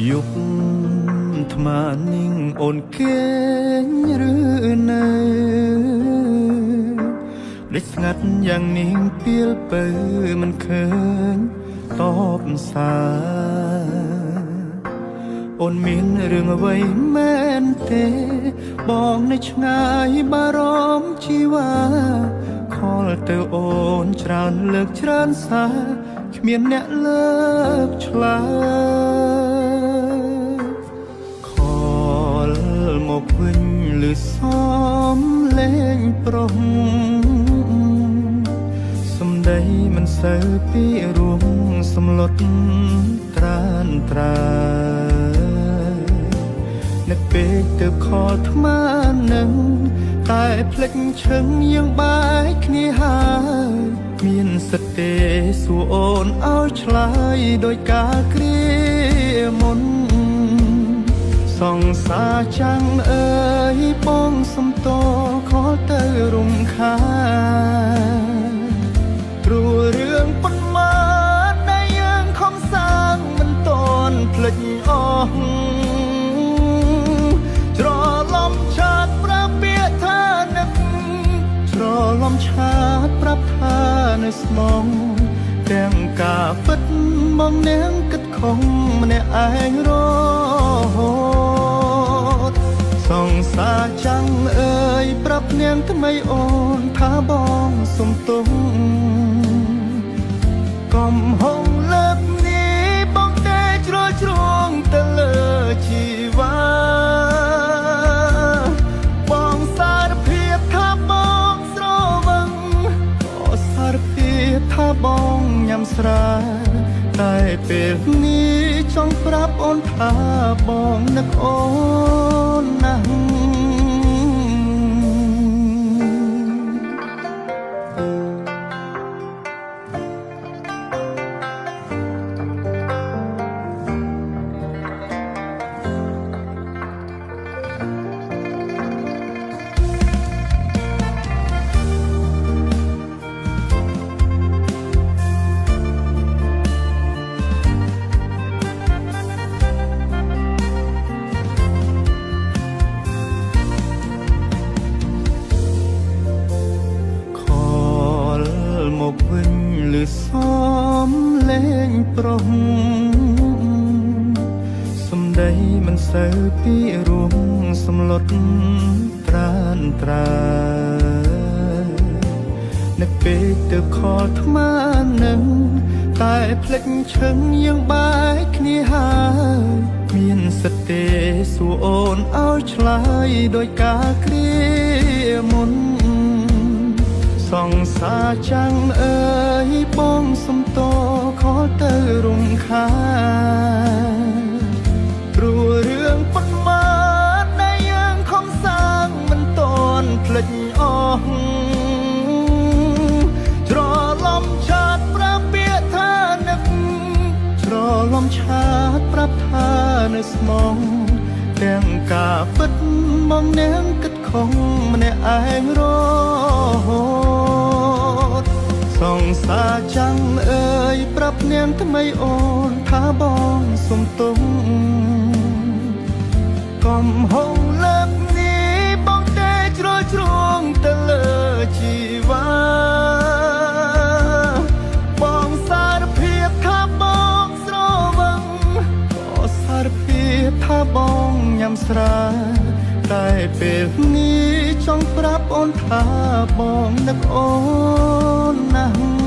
យប់ថ្មនាងអូនគេងឬនៅដេកស្ងាត់យ៉ាងនាងពីលពៅមិនឃើញតបសារអូនមានរឿងអ្វីមែនទេ បងនៅឆ្ងាយបារម្ភជីវ៉ាខលទៅអូនច្រើនលើកច្រើនសារគ្មានអ្នកលើកឆ្លើយ ខលមកវិញឬសំលេងប្រុសសំដីមិនសូវពីរួមសំលុតត្រានត្រើយនឹកពេកទៅខលថ្មនឹងតែភ្លេចឈឹងយើងបែកគ្នាហើយមានសិទ្ធិទេសួរអូនឲ្យឆ្លើយដោយការគ្រាមុន សង្សារចាំងអើយបងសុំតខលទៅរំខានព្រោះរឿងប៉ុន្មានដែលយើងខំសាងមិនតន់ភ្លេចអស់ច្រឡំឆាតប្រាប់ពាក្យថានឹកច្រឡំឆាតប្រាប់ថានៅស្មងទាំងការពិតបងនាងគិតខំម្នាក់ឯងរហូត សង្សារចាំងអើយប្រាប់នាងថ្មីអូនថាបងសុំទោសកំហុងលើកនេះបងទេជ្រុលជ្រួងទៅលើជីវ៉ាបងសារភាពថាបងស្រវឹងក៏សារភាពថាបងញ៉ាំស្រាតែពេលនេះចង់ប្រាប់អូនថាបងនឹកអូនណាស់ ខលមកវិញឬសំលេងប្រុសសំដីមិនសូវពីរួមសំលុតត្រានត្រើយនឹកពេកទៅខលថ្មនឹងតែភ្លេចឈឹងយើងបែកគ្នាហើយមានសិទ្ធិទេសួរអូនឲ្យឆ្លើយដោយការគ្រាមុន សង្សារចាំងអើយបងសុំតខលទៅរំខានព្រោះរឿងប៉ុន្មានដែលយើងខំសាងមិនតន់ភ្លេចអស់ច្រឡំឆាតប្រាប់ពាក្យថានឹកច្រឡំឆាតប្រាប់ថានៅស្មងទាំងការពិតបងនាងគិតខំម្នាក់ឯងរហូត សង្សារចាំងអើយប្រាប់នាងថ្មីអូនថាបងសុំទោសកំហុងលើកនេះបងទេជ្រុលជ្រួងទៅលើជីវ៉ាបងសារភាពថាបងស្រវឹងក៏សារភាពថាបងញ៉ាំស្រាតែពេលនេះចង់ប្រាប់អូនថាបងនឹកអូនណាស់